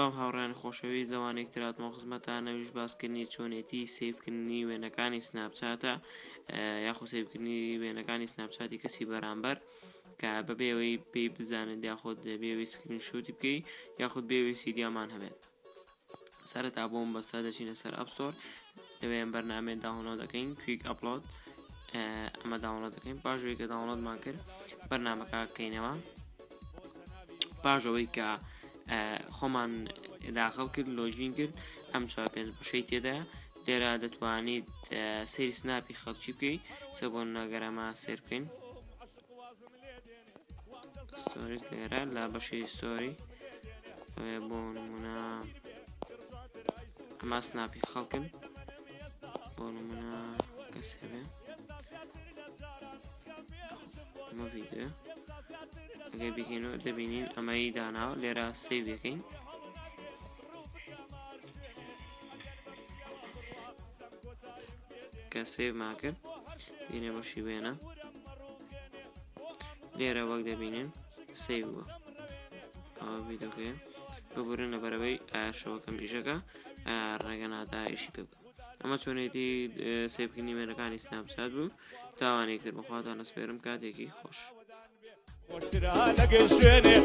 سڵاو هاوڕێیانی خۆشەویست لەوانەیەک تر هاتمەوە خزمەتان ئەویش باسکردنی چۆنێتی سەیڤکردنی وێنەکانی سناپچاتە یاخود سەیڤکردنی وێنەکانی سناپچاتی کەسی بەرامبەر کە بەبێ ئەوەی پێی بزانێت یاخود بێ ئەوەی screenshot ی بکەی یاخود بێ ئەوەی سیدیامان هەبێت. سەرەتا بۆم بەستە دەچینە سەر App Store، لەوێ ئەم بەرنامەیە download دەکەین، Quick Upload. ئەمە download دەکەین. پاش ئەوەی کە download مان کرد بەرنامەکە کەینەوە. پاش ئەوەی کە خۆمان داخل کرد، login کرد، ئەم چوار پێنج بەشەی تێدا لێرە دەتوانیت سەیری سناپی خەڵکی بکەیت. سە بۆ نەگەرەمە سێر بکەین stories، لێرە لە بەشی story بۆ نمونە ئەمە سناپی خەڵکن، بۆ نمونە کەس هەبێ. ئەمە ڤیدیۆ ئەگەر بیکەینەوە دەبینین ئەمەی داناوە. لێرە save یەکەین کە save مان کرد دێنێ بەشی وێنە. لێرە وەک دەبینین save بووە ئەوە ڤیدیۆکەیە. ببورن لەبەرەوەی شەوەکەم ئیشەکە ڕێگە نادا ئیشی پێ بکەم. ئەمە چۆنێتی save کردنی وێنەکانی سناپچات بوو. تاوانێکتر بەخواتان ئەسپێرم، کاتێکی خۆش. خۆشترا لەگەل شوێنێ.